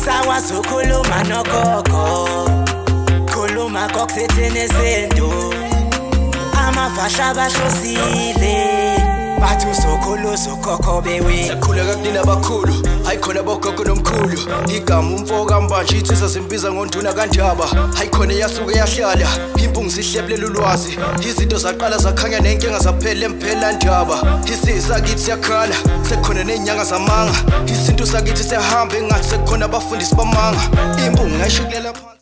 Sakwazi ukukhuluma nogogo, khuluma kokusithini isintu. Amafasha bahlosile, bathi usokhulu usokhokho bewe. Sakhuleka kunina abakhulu, hayi khona bogogo nomkhulu. Igama umfo kaMbanje insizwa simbiza ngonduna kaNdaba. Hayi khona yasuke yahlala, impungu sihlebulela ulwazi. Izinto zaqala zakhanya nenkinga zaphela emphela ndaba. Isizwe sakithi siyakhala, sekukhona nezinyanga zamanga. Isintu sakithi siyahamba engathi sekukhona abafundisi bamanga. Impungu ngayishukulela phansi.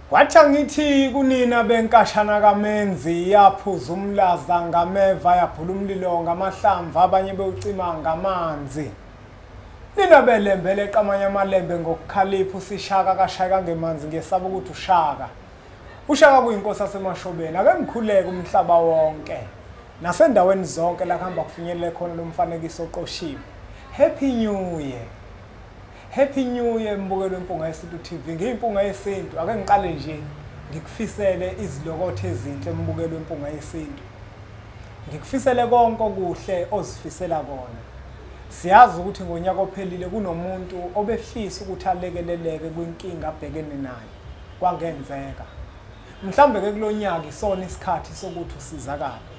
Kwathi ngithi kunina benkashana kaMenzi yaphuza umlaza ngameva yaphula umlilo ngamahlamvu abanye bewucima ngamanzi. Nina belembele qamanye amalembe ngokukhalipha usishaka kashayeka ngemanzi ngesaba ukuthi ushaka. Ushaka kuyinkosi yaseMashobeni ake ngikhuleke umhlaba wonke. Nasendaweni zonke la kuhamba kufinyelele khona lo mfanekiso oqoshiwe. Happy New Year. Happy New Year mbukelo Impunga Yesintu TV. Ngiyimpunga yesintu ake ngiqale nje ngikufisele izilokotho ezinhle mbukelo Impunga Yesintu. Ngikufisele konke okuhle ozifisela kona. Siyazi ukuthi ngonyaka ophelile kunomuntu obefisa ukuthi alekeleleke kwinkinga abhekene nayo. Kwangenzeka. Mhlambe ke kulonyaka isona isikhathi sokuthi usizakale.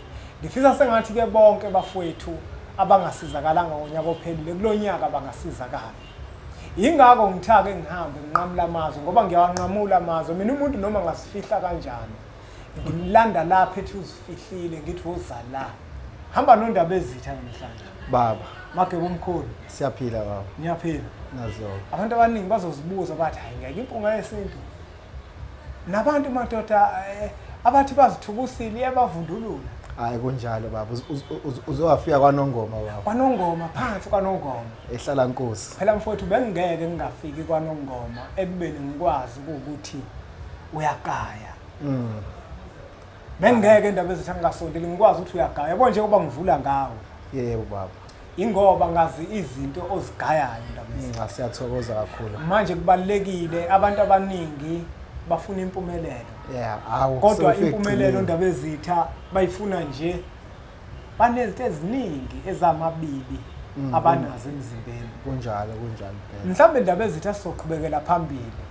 Ngifisa sengathi ke bonke bafowethu abangasizakalanga ngonyaka ophelile kulonyaka bangasizakala. Ingakho ngithake ngihambe nginqamula amazwe ngoba ngiyawanqamula amazwe. Mina umuntu noma ngasifihla kanjani ngimlanda lapha ethi uzifihlile ngithi woza la. Hamba nondaba ezitha namhlanje. Baba Mageba omkhulu. Siyaphila baba. Ngiyaphila. Nazo. Abantu abaningi bazozibuza bathi hayi ngeke impunga yesintu. Nabantu madoda abathi bazithukusile iyabavundulula. Hayi kunjalo baba, uzowafika kwaNongoma baba. KwaNongoma phansi kwaNongoma. Ehlala Nkosi. Phela mfowethu bengingeke ngingafiki kwaNongoma ekubeni ngikwazi ukuthi uyagaya. Bengingeke indaba ezithi ngingasonteli ngikwazi ukuthi uyagaya. Yabo nje kuba ngivula ngawe. Yebo baba. Ingoba ngazi izinto ozigayayo indaba ezithi. Siyathokoza kakhulu. Manje kubalekile abantu abaningi bafuna impumelelo. Yeah, awu kodwa impumelelo ndaba ezitha bayifuna nje banezinto eziningi ezamabibi abanazo emzimbeni. Kunjalo kunjalo phela. Mhlawumbe indaba ezitha sizoqhubekela phambili.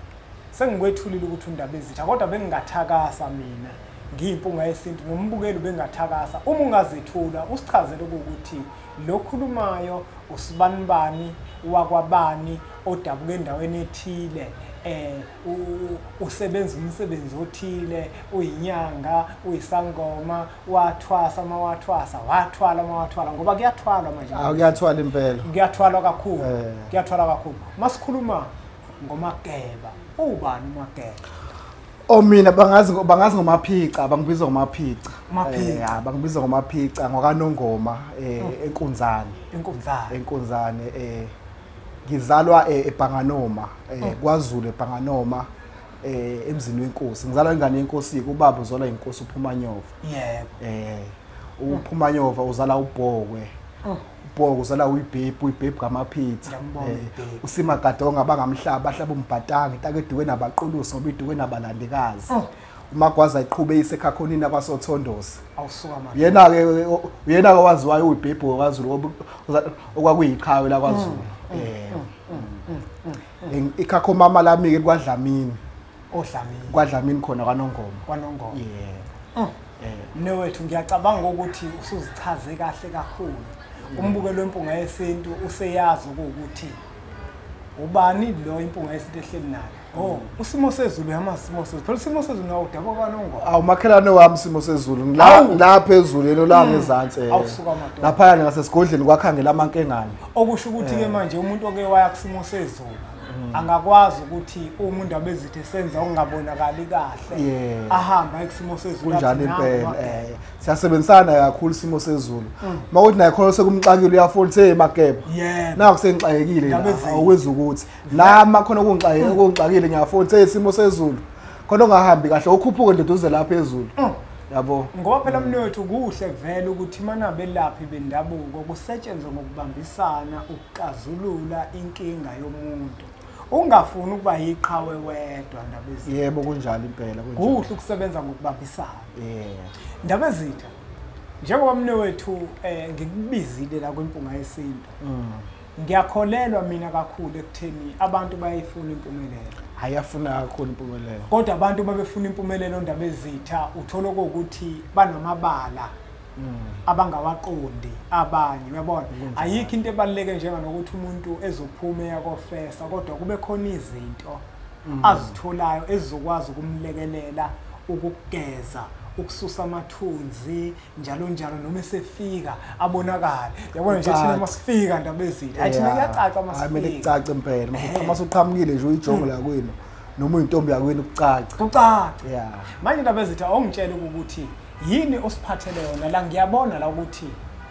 Sengikwethulile ukuthi indaba ezitha kodwa bengingathakasa mina ngiyimpunga yesintu nombukeli bengathakasa uma ungazethula usichazele ukuthi lokhulumayo usibanibani wakwabani odabuka endaweni ethile usebenza umsebenzi othile uyinyanga uyisangoma wathwasa mawathwasa wathwala mawathwala ngoba kuyathwalwa manje. Akuyathwala impela. Kuyathwalwa kakhulu. Kuyathwalwa kakhulu. Masikhuluma ngoMageba. Ubani uMageba? Oh mina bangazi ngoMaphica, bangibiza ngoMaphica. Maphica. Bangibiza ngoMaphica ngokaNongoma eNkunzane. Enkunzane. Enkunzane ngizalwa eBhanganoma kwaZulu eBhanganoma emzini wenkosi. Ngizalwa ingane yenkosi, ubaba uzalwa inkosi uPhumanyova. Yebo. uPhumanyova uzala uBhokwe. uBhokwe uzala uYibhebhu, uYibhebhu kaMaphica. uSimagadonga bangamhlaba bahlaba umbhatanga intaka eduke nabaqulusi ngoba iduke nabalandekazi. uMagwaza iqhube isekhakhonini kwaSothondosi. Awusuka manje. Yena ke waziwayo uYibhebhu kwaZulu okwakuyiqhawe la kwaZulu. Ikhakho mama lami ke kwaDlamini. ODlamini. KwaDlamini khona kwaNongoma. KwaNongoma. Yebo. Mnewethu ngiyacabanga ukuthi usuzichaze kahle kakhulu. Umbukelo wempunga yesintu useyazi ukuthi ubani lo impunga yesintu ehleli nayo. Oh, usimo sezulu yamasimo sezulu. Phela isimo sezulu nawo udabuka kwaNongoma. Awu makhelwane wami isimo sezulu. La phezulu yena la ngezansi. Awusuka madoda. Lapha ngasesigodleni kwakhangela amankengane. Okusho ukuthi ke manje umuntu oke waya kusimo sezulu angakwazi ukuthi uma indaba ezithe senza okungabonakali kahle ahamba ekusimo sezulu. Kunjalo impela. Siyasebenzisana kakhulu isimo sezulu. Mawukuthi naye khona sekumxakile uyafona hey Mageba. Naku sengixakekile la awukwenza ukuthi nami khona okungixakile ngiyafona hey isimo sezulu. Khona ongahambi kahle ukhuphuke ndoduze lapha phezulu. Yabo. Ngoba phela mnewethu kuhle vele ukuthi manabelaphi bendabuko kusetshenzwe ngokubambisana ukuxazulula inkinga yomuntu. Ungafuni ukuba yiqhawe wedwa Ndabezitha. Yebo kunjalo impela kunjalo. Kuhle ukusebenza ngokubambisana. Yebo. Ndabezitha njengoba mnewethu ngikubizile la kwiMpunga Yesintu. Ngiyakholelwa mina kakhulu ekutheni abantu bayayifuna impumelelo. Ayafuna kakhulu impumelelo. Kodwa abantu babefuna impumelelo Ndabezitha uthola ukuthi banamabala abangawaqondi abanye, uyabona. Ayikho into ebaluleke njenganokuthi umuntu ezophuma eyakofesa, kodwa kube khona izinto azitholayo ezizokwazi ukumlekelela ukugeza, ukususa amathunzi njalo njalo, noma esefika abonakale. Yabona nje thina masifika Ndabezitha, hayi thina kuyacaca masifika. Hayi kumele kucace impela. Uma usuqhamukile nje uyijongo la kwenu noma uyintombi yakwenu kucace. Kucace. Yeah. Manje Ndabezitha ongitshela ukuthi yini osiphathele yona la, ngiyabona la ukuthi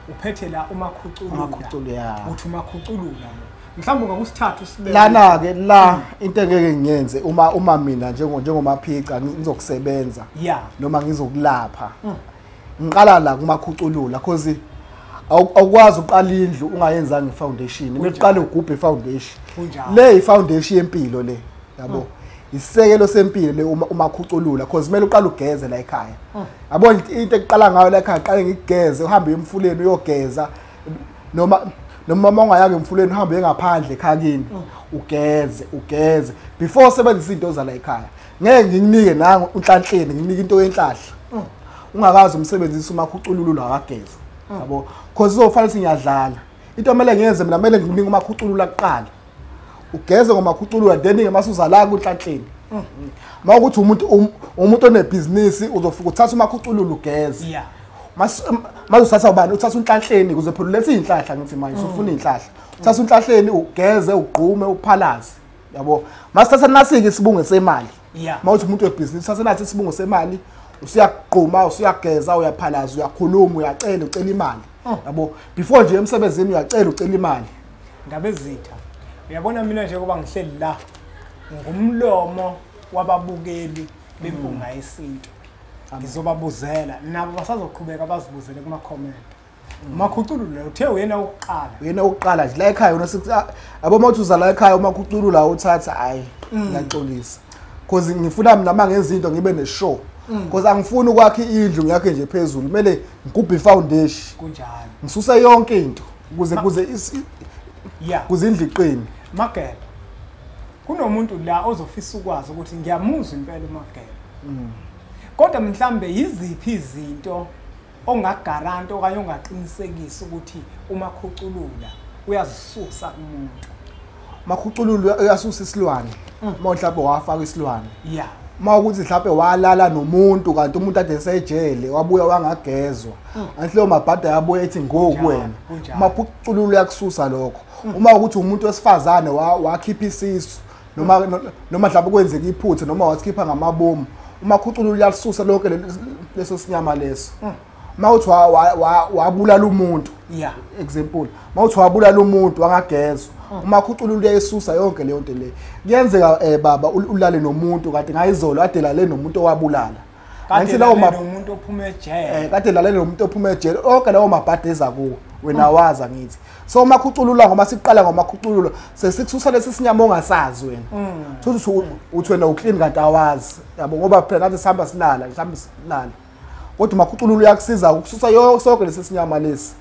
uphethe la umakhuculula. Umakhuculula, yeah. Uthi umakhuculula lo. Mhlawumbe ungakusithatha usibeke. Lana ke la into engeke ngiyenze uma mina njengomaphica ngizokusebenza. Yeah. Noma ngizokulapha. Ngiqala la kumakhuculula because awukwazi uqala indlu ungayenzanga ifoundation. Kumele uqale ugubhe ifoundation. Le ifoundation yempilo le, yabo. Isisekelo sempilo le umakhuculula because kumele uqale ugeze la ekhaya. Yabo into ekuqala ngayo la ekhaya, qale ngigeze, uhambe emfuleni uyogeza, noma ungayanga emfuleni uhambe ngaphandle ekhaya kini ugeze before usebenzisa izinto zala ekhaya. Ngeke ngikunike nangu unhlanhleni, nginike into yenhlahla ungakazi umsebenzisa umakhuculula akageza, yabo, because uzofanele ukuthi ngiyadlala. Into kumele ngiyenze mina, kumele ngikunike umakhuculula kuqala, ugeze ngomakhuculula, then ke masuza la kunhlanhleni. Mawukuthi umuntu onebhizinisi uzofika uthatha umakhuculula ugeze. Yeah. Mazuthatha ubani, uthatha unhlanhleni ukuze phela ulethe inhlahla, ngithi manje usufuna inhlahla. Uthatha unhlanhleni ugeze, ugqume, uphalaze, yabo. Masithatha nasike isibungo semali. Mawuthi umuntu webhizinisi uthatha nathi isibungo semali, usiyaqhuma, usiyageza, uyaphalaza, uyakhuluma, uyacela, ucela imali, yabo. Before nje emsebenzini uyacela, ucela imali. Ndabezitha, uyabona mina nje kuba ngihleli la ngumlomo wababukeli bempunga yesintu. Ngizobabuzela nabo basazoqhubeka bazibuzele kuma comment. Umakhuculula uthe uyena oqala. Uyena oqala nje la ekhaya, wena sithi yabo mawuthi uza la ekhaya umakhuculula uthatha, hayi ngiyaxolisa. Because ngifuna mina mangenza into ngibe ne show. Because angifuni ukwakha indlu ngiyakhe nje phezulu, kumele ngigubhe ifoundation. Kunjalo. Ngisuse yonke into ukuze kuze indlu iqine. Mageba, kunomuntu la ozofisa ukwazi ukuthi ngiyamuzwa impela uMageba. Kodwa mhlambe yiziphi izinto ongagaranti okanye ongaqinisekisa ukuthi umakhuculula uyazisusa kumuntu? Makhuculula uyasusa isilwane. Uma mhlawumbe wafaka isilwane. Yeah. Uma ukuthi mhlawumbe walala nomuntu kanti umuntu ade esejele wabuya wangagezwa. Angithi leyo mabhada yabuya ethi ngoku wena. Umakhuculula uyakususa lokho. Uma ukuthi umuntu wesifazane wakhipha isisu noma mhlawumbe kwenzeka iphutha noma wasikhipha ngamabomu, umakhuculula uyalisusa lonke leso sinyama leso. Mawuthi wabulala umuntu, yeah, example, mawuthi wabulala umuntu wangagezwa, umakhuculula uyayisusa yonke leyo nto leyo. Kuyenzeka baba ulale nomuntu kanti ngayizolo ade lale nomuntu owabulala. Angithi lawo nomuntu ophuma ejele. Kade lale nomuntu ophuma ejele, onke lawo mabhadi eza kuwe wena waza ngithi. So umakhuculula ngoba siqala ngomakhuculula sesikususa lesi sinyama ongasazi wena. Uthi uthi wena uclean kanti awazi, yabo, ngoba phela nathi sihamba silala, mhlawumbe silala. Kodwa umakhuculula uyakusiza ukususa yonke lesi sinyama lesi.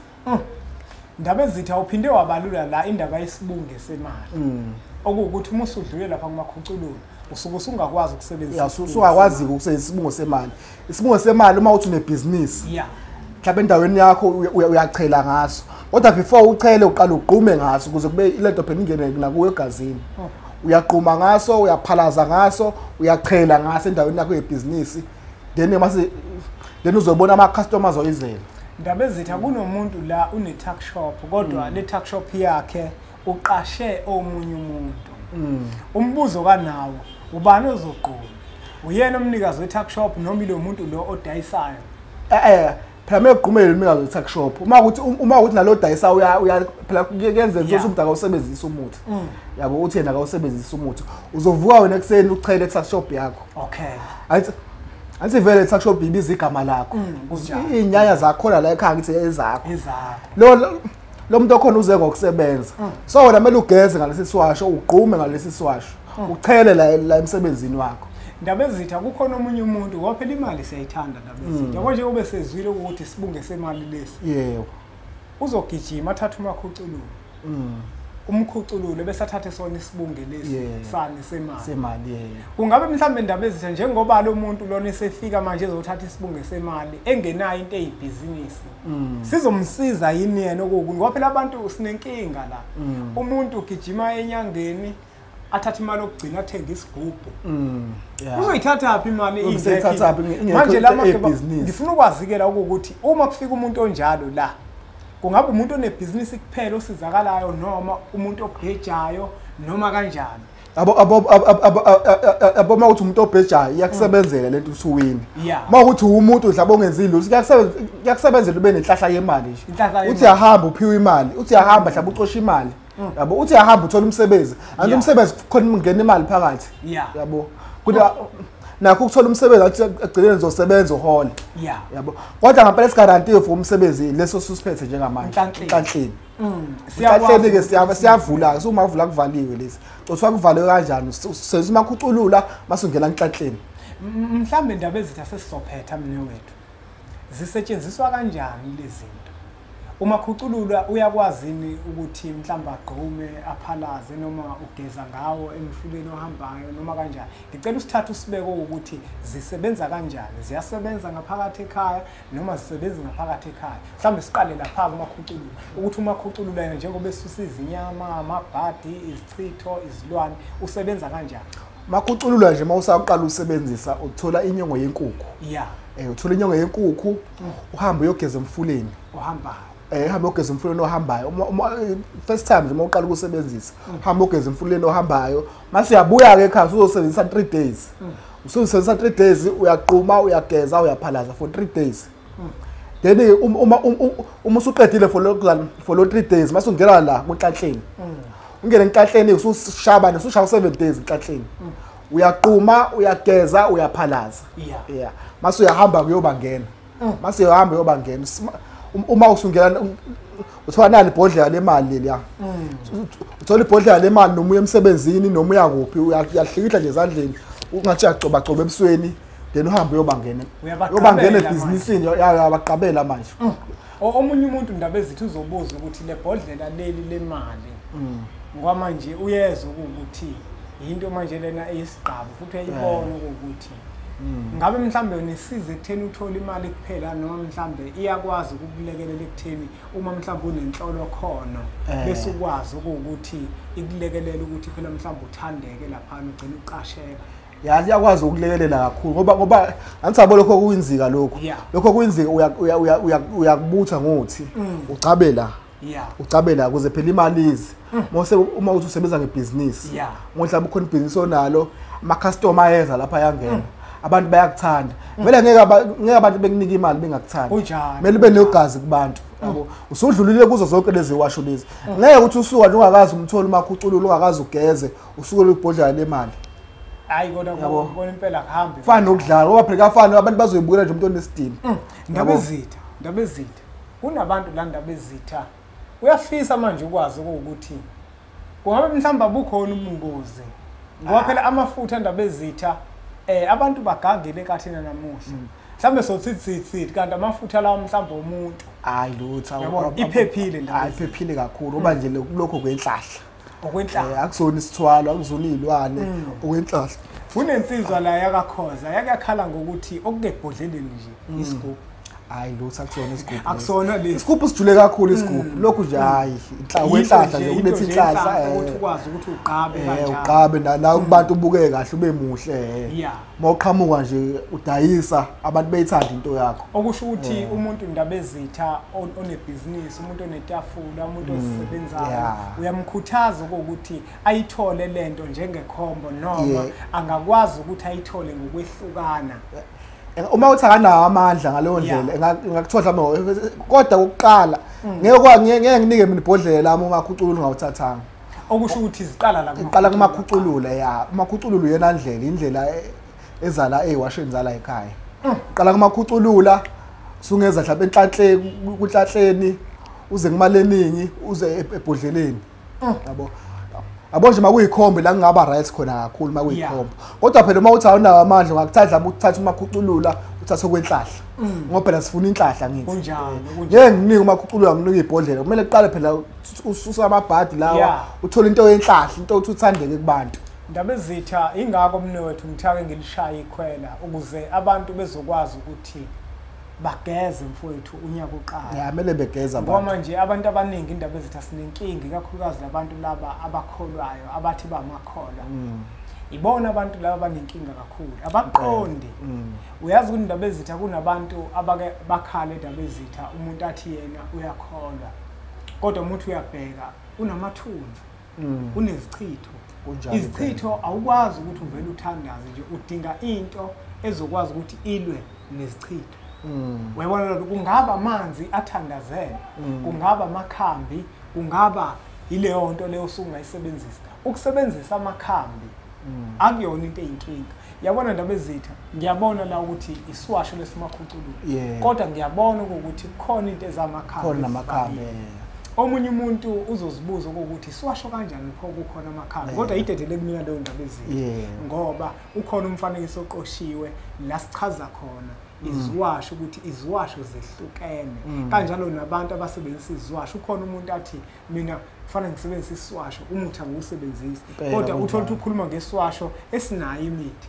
Ndabezitha uphinde wabalula la indaba yesibunge semali. Okuwukuthi uma usudlule lapha kumakhuculula usuke usungakwazi ukusebenzisa. Yeah, usungakwazi ukusebenzisa isibungo semali. Isibungo semali uma uthi unebhizinisi. Yeah. Mhlawumbe endaweni yakho uyachela ngaso. Kodwa before uchele uqala ugqume ngaso ukuze kube ilento phela ingene nakuwe egazini. Uyaqhuma ngaso, uyaphalaza ngaso, uyachela ngaso endaweni yakho yebhizinisi. Then mase then uzobona ama customers oyizela. Ndabezitha kunomuntu la une tuck shop kodwa le tuck shop yakhe uqashe omunye umuntu. Umbuzo kanawo ubani ozogquma? Uyena umnikazi we tuck shop noma lo muntu lo odayisayo? Phela mekugqumele umnikazi we tuck shop. Uma ukuthi nalo dayisa uya phela kuyenzeka ukuthi umuntu akawusebenzisa umuthi. Yabo uthi yena akawusebenzisa umuthi. Uzovuka wena ekseni uchele tuck shop yakho. Okay. Angithi vele tuck shop ibiza igama lakho. Izinyanya zakhona la ekhaya ngithi ezakho. Ezakho. Lo muntu okhona uze ngokusebenza. So wena kumele ugeze ngalesi siwasho, ugqume ngalesi siwasho, uchele la emsebenzini wakho. Ndabezitha kukhona omunye umuntu ngoba phela imali siyayithanda Ndabezitha. Yabo nje ube sezwile ukuthi sibunge semali lesi. Yebo. Uzogijima athathe umakhuculula. Umkhuculule bese athathe sona isibunge lesi sani semali. Kungabe mhlawumbe indaba ezitha njengoba lo muntu lona esefika manje ezothatha isibunge semali engenayo into eyibhizinisi. Sizomsiza yini yena okuku ngoba phela abantu sinenkinga la. Umuntu ugijima enyangeni athatha imali okugcina athenga isigubhu. Uzoyithatha phi imali ingekho? Manje la ngifuna ukwazikela ukuthi uma kufika umuntu onjalo la kungabe umuntu onebhizinisi kuphela osizakalayo noma umuntu obhejayo noma kanjani? Abo mawuthi umuntu obhejayo iyakusebenzela lento usuwini. Mawuthi umuntu mhlawumbe ongenzile lutho iyakusebenzela ube nenhlahla yemali nje. Uthi uyahamba uphiwe imali, uthi uyahamba mhlawumbe ucosha imali. Yabo uthi uyahamba uthola umsebenzi. Anti umsebenzi khona ungena imali phakathi. Yabo. Kuthi nakho ukuthola umsebenzi athi agcineni uzosebenza uhole. Yabo. Kodwa ngempela sigarantiwe for umsebenzi leso susiphethe njengamanje. Enhlanhleni. Siyakwazi ke siyavula ke uma kuvula kuvaliwe lesi. Kuthiwa kuvaliwe kanjani? Senza umakhuculula masungena enhlanhleni. Mhlambe indaba ezitha sesizophetha mina wethu. Zisetshenziswa kanjani lezi zinto? Umakhuculula uyakwazi ukuthi mhlawumbe agqume aphalaze noma ugeza ngawo emfuleni ohambayo noma kanjani? Ngicela usithathe usibeke ukuthi zisebenza kanjani, ziyasebenza ngaphakathi ekhaya noma zisebenza ngaphakathi ekhaya. Mhlawumbe siqale lapha kumakhuculula ukuthi umakhuculula yena njengoba esusa izinyama, amabhadi, izichitho, izilwane usebenza kanjani? Makhuculula nje mawusaqala usebenzisa uthola inyongo yenkukhu. Uthola inyongo yenkukhu uhambe uyogeza emfuleni ohambayo. Hamba ogeza emfuleni ohambayo. First time nje mawuqala ukusebenzisa hamba ogeza emfuleni ohambayo mase uyabuya ke ekhaya uzosebenzisa 3 days. Usebenzisa 3 days uyaqhuma uyageza uyaphalaza for 3 days. Then uma usuqedile for lo 3 days mase ungena la kunhlanhleni. Ungena enhlanhleni usushaba usushaya 7 days enhlanhleni. Uyaqhuma uyageza uyaphalaza. Yeah. Mase uyahamba kuyobangena. Mase uyahamba uyobangena. Uma usungena uthola nali ibhodlela lemali leliya. Uthola ibhodlela lemali noma uya emsebenzini noma uya kuphi uyahlikihla nje ezandleni ungathi uyagcoba gcoba ebusweni then uhambe uyobangena. Uyobangena ebhizinisini yabaqabela manje. Omunye umuntu indaba ezithi uzobuza ukuthi le bhodlela leli lemali ngoba manje uyezwa ukuthi into manje lena eyisigqabo futhi uyayibona ukuthi ngabe mhlambe unisize ekutheni uthole imali kuphela noma mhlambe iyakwazi ukukulekelela ekutheni uma mhlambe unenhlolo khono bese ukwazi ukuthi ikulekelele ukuthi phela mhlambe uthandeke lapha ugcine uqasheka. Yazi iyakwazi ukulekelela kakhulu ngoba angisabo lokho kuyinzika lokho. Lokho kuyinzika uyakubutha ngothi ucabe la. Ucabela ukuze phela imali ize. Mose uma uthi usebenza ngebhizinisi. Mhlawumbe ukhona ibhizinisi onalo ama customer ayeza lapha ayangena. Abantu bayakuthanda. Vele ngeke abantu bekunika imali bengakuthandi. Kumele ube negazi kubantu. Yabo. Usudlulile kuzo zonke lezi washo lezi. Ngeke ukuthi usuka nje ungakazi umthole umakhuculula ungakazi ugeze usuke ibhodlela lemali. Hayi kodwa kubona impela kuhambe. Fana nokudlala ngoba phela kafana abantu bazoyibukela nje umuntu onesidini. Ndaba ezitha, ndaba ezitha. Kunabantu la ndaba ezitha. Uyafisa manje ukwazi ukuthi kungabe mhlawumbe abukhona ubungozi. Ngoba phela amafutha ndaba ezitha abantu bagangile ekathina namuhla. Mhlambe sothi sithi kanti amafutha lawo mhlambe umuntu. Hayi lutho iphephile ndaba. Hayi iphephile kakhulu ngoba nje lokho kwenhlahla. Okwenhlahla. Akusona isithwalo, akusona izilwane, okwenhlahla. Kunensizwa la yakakhoza yakakhala ngokuthi okukebhodleleni nje isigubhu. Hayi lutho akusona isigubhu. Akusona lesi. Isigubhu sijule kakhulu isigubhu. Lokhu nje hayi inhlahla nje ulethe inhlahla ukuthi ukwazi ukuthi uqabe kanjani. Uqabe la kubantu ubuke kahle ube muhle. Mawuqhamuka nje udayisa abantu beyithanda into yakho. Okusho ukuthi umuntu ndaba ezitha onebhizinisi, umuntu onetafula, umuntu ozisebenzayo uyamkhuthaza ukuthi ayithole lento njengekhombo noma angakwazi ukuthi ayithole ngokwehlukana. Uma uthi akanawo amandla ngaleyo ndlela engakuthola mhlawumbe kodwa ukuqala ngeke nginike mina ibhodlela lami umakhuculula ungawuthathanga. Okusho ukuthi iziqala la iqala kumakhuculula ya umakhuculula uyena ndlela indlela ezala eziwasheni zala ekhaya. Iqala kumakhuculula usungeza mhlawumbe enhlanhleni kunhlanhleni uze kumali eningi uze ebhodleleni. Yabo. Yabo nje makuyikhombe la kungaba right khona kakhulu makuyikhombe. Kodwa phela uma uthi awunawo amandla ungakuthatha uthathe umakhuculula uthathe kwenhlahla. Ngoba phela sifuna inhlahla ngithi. Kunjalo. Ngeke nginike umakhuculula nginike ibhodlela. Kumele kuqale phela ususa amabhadi lawa uthole into yenhlahla, into othi uthandeke kubantu. Ndabezitha ingakho mne wethu ngithake ngilishaya ikhwela ukuze abantu bezokwazi ukuthi bageze mfowethu unyaka uqala. Ya kumele begeze abantu. Ngoba nje abantu abaningi indaba ezitha sinenkinga ikakhulukazi labantu laba abakholwayo abathi bamakholwa. Ibona abantu laba abanenkinga kakhulu abaqondi. Uyazi ukuthi indaba ezitha kunabantu abake bakhala indaba ezitha umuntu athi yena uyakholwa. Kodwa umuntu uyabheka unamathunzi. Unezichitho. Izichitho awukwazi ukuthi uvele uthandaze nje udinga into ezokwazi ukuthi ilwe nezichitho. Uyabona lokho kungaba amanzi athandazele, kungaba amakhambi, kungaba ileyo nto leyo osungayisebenzisa. Ukusebenzisa amakhambi akuyona into eyinkinga. Yabona ndaba ezitha, ngiyabona la ukuthi isiwasho lesimakhuculula. Kodwa ngiyabona ukuthi kukhona into ezamakhambi. Khona namakhambi. Omunye umuntu uzozibuza ukuthi siwasho kanjani pho kukhona amakhambi kodwa idedele kumina leyo ndaba ezitha ngoba ukhona umfanekiso oqoshiwe la sichaza khona iziwasho ukuthi iziwasho zehlukene kanjalo nabantu abasebenzisa iziwasho ukhona umuntu athi mina kufanele ngisebenzise isiwasho umuthi angiwusebenzisi kodwa uthola ukuthi ukhuluma ngesiwasho esinayo imithi.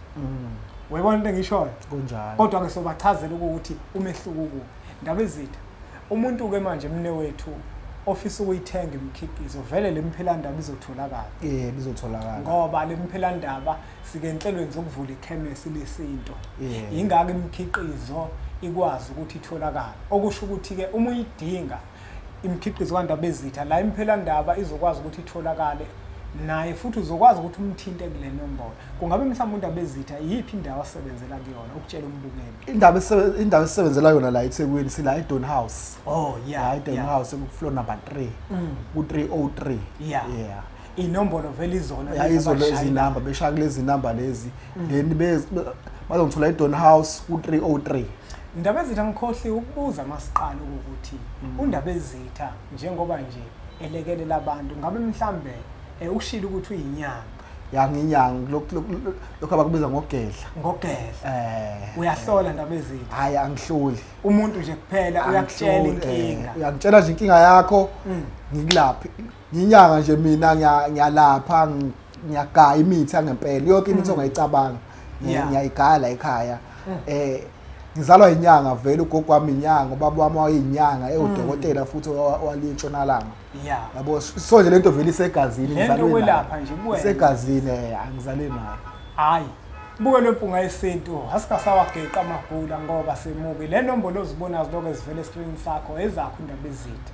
Uyabona into engishoyo? Kunjalo. Kodwa ke sobachazela ukuthi umehluko kuphi. Ndaba ezitha umuntu ke manje mne wethu ofisa ukuyithenga imikhiqizo vele lemphelandaba izotholakala. Yebo izotholakala. Ngoba lemphelandaba sike enhlelweni zokuvula ikhemesi lesinto. Ingaka imikhiqizo ikwazi ukuthi itholakale. Okusho ukuthi ke uma uyidinga imikhiqizo kaNdaba ezitha la imphelandaba izokwazi ukuthi itholakale naye futhi uzokwazi ukuthi umthinte kule nombolo. Kungabe mhlawumbe uNdaba ezitha iyiphi indawo asebenzela kuyona ukutshela umbukeli? Indawo esebenzela yona la eThekwini sila eDon House. Oh yeah, eDon House ku floor number 3 ku 303. Yeah. Inombolo vele izona izona izinamba beshaya kulezi namba lezi then bazongithola eDon House ku 303. Ndaba ezitha ngikhohliwe ukubuza masiqala ukuthi uNdaba ezitha njengoba nje elekelela abantu ngabe mhlambe ushilo ukuthi uyinyanga. Ya nginyanga lokho abakubiza ngogedla. Ngogedla. Uyahlola ndaba ezitha? Hayi angihloli. Umuntu nje kuphela uyakutshela inkinga. Uyangitshela nje inkinga yakho ngikulaphi. Nginyanga nje mina ngiyalapha ngiyagaya imithi angempela yonke imithi ongayicabanga ngiyayigaya la ekhaya. Ngizalwa inyanga vele ugogo wami inyanga ubaba wami wayinyanga ewudokotela futhi wali entshonalanga. Yeah. Yabo so nje lento vele isegazini ngizalwe nayo. Nje kuwena. Isegazini angizalwe nayo. Hayi. Buke lempunga yesintu asikasawageqa amagula ngoba semuke. Le nombolo ozibonayo lokho ezivele escreen sakho ezakho indaba ezitha.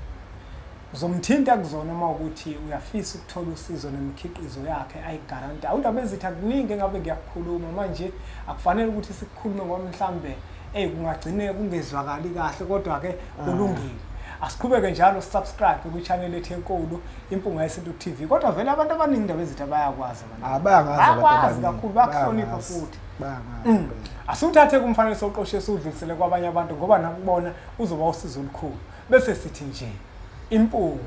Uzomthinta kuzona uma ukuthi uyafisa ukuthola usizo nemikhiqizo yakhe ayigaranti. Undaba ezitha kuningi engabe ngiyakukhuluma manje akufanele ukuthi sikukhulume ngoba mhlambe kungagcine kungezwakali kahle kodwa ke kulungile. Asiqhubeke njalo subscribe kwi-channel ethu enkulu Impunga Yesintu TV. Kodwa vele abantu abaningi indaba ezitha bayakwazi abantu. Bayangazi abantu abaningi kakhulu bakuhlonipha futhi. Bayangazi. Asiwuthathe kumfanekiso oqoshe siwudlulisele kwabanye abantu ngoba nakubona uzoba usizo olukhulu. Bese sithi nje impunga.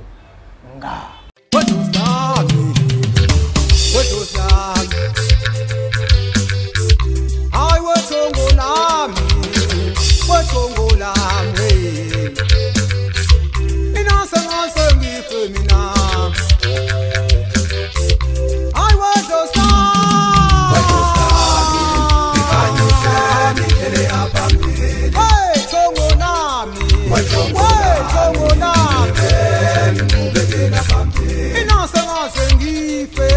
Inasa ngase ngife.